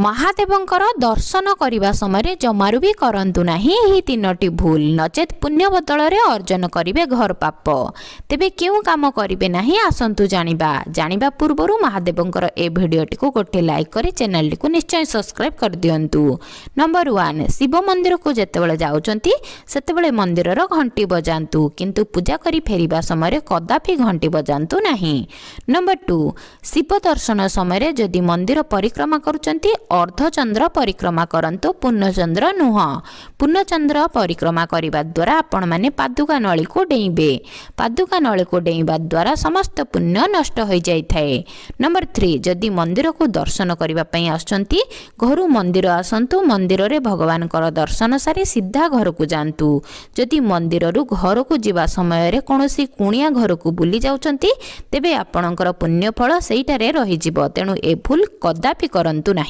ମହାଦେବଙ୍କର ଦର୍ଶନ କରିବା ସମୟରେ ଜମାରୁ ବି କରନ୍ତୁ ନାହିଁ ଏହି ତିନୋଟି ଭୁଲ, ନଚେତ୍ ପୁଣ୍ୟ ବଦଳରେ ଅର୍ଜନ କରିବେ ଘର ପାପ। ତେବେ କେଉଁ କାମ କରିବେ ନାହିଁ, ଆସନ୍ତୁ ଜାଣିବା। ଜାଣିବା ପୂର୍ବରୁ ମହାଦେବଙ୍କର ଏ ଭିଡ଼ିଓଟିକୁ ଗୋଟେ ଲାଇକ୍ କରି ଚ୍ୟାନେଲଟିକୁ ନିଶ୍ଚୟ ସବସ୍କ୍ରାଇବ୍ କରିଦିଅନ୍ତୁ। ନମ୍ବର 1, ଶିବ ମନ୍ଦିରକୁ ଯେତେବେଳେ ଯାଉଛନ୍ତି ସେତେବେଳେ ମନ୍ଦିରର ଘଣ୍ଟି ବଜାନ୍ତୁ, କିନ୍ତୁ ପୂଜା କରି ଫେରିବା ସମୟରେ କଦାପି ଘଣ୍ଟି ବଜାନ୍ତୁ ନାହିଁ। ନମ୍ବର 2, ଶିବ ଦର୍ଶନ ସମୟରେ ଯଦି ମନ୍ଦିର ପରିକ୍ରମା କରୁଛନ୍ତି, ଅର୍ଦ୍ଧଚନ୍ଦ୍ର ପରିକ୍ରମା କରନ୍ତୁ, ପୂର୍ଣ୍ଣଚନ୍ଦ୍ର ନୁହଁ। ପୂର୍ଣ୍ଣଚନ୍ଦ୍ର ପରିକ୍ରମା କରିବା ଦ୍ୱାରା ଆପଣମାନେ ପାଦୁକା ନଳୀକୁ ଡେଇଁବେ। ପାଦୁକା ନଳୀକୁ ଡେଇଁବା ଦ୍ୱାରା ସମସ୍ତ ପୁଣ୍ୟ ନଷ୍ଟ ହୋଇଯାଇଥାଏ। ନମ୍ବର 3, ଯଦି ମନ୍ଦିରକୁ ଦର୍ଶନ କରିବା ପାଇଁ ଆସୁଛନ୍ତି, ଘରୁ ମନ୍ଦିର ଆସନ୍ତୁ, ମନ୍ଦିରରେ ଭଗବାନଙ୍କର ଦର୍ଶନ ସାରି ସିଧା ଘରକୁ ଯାଆନ୍ତୁ। ଯଦି ମନ୍ଦିରରୁ ଘରକୁ ଯିବା ସମୟରେ କୌଣସି କୁଣିଆ ଘରକୁ ବୁଲି ଯାଉଛନ୍ତି, ତେବେ ଆପଣଙ୍କର ପୁଣ୍ୟଫଳ ସେଇଠାରେ ରହିଯିବ। ତେଣୁ ଏ ଭୁଲ କଦାପି କରନ୍ତୁ ନାହିଁ।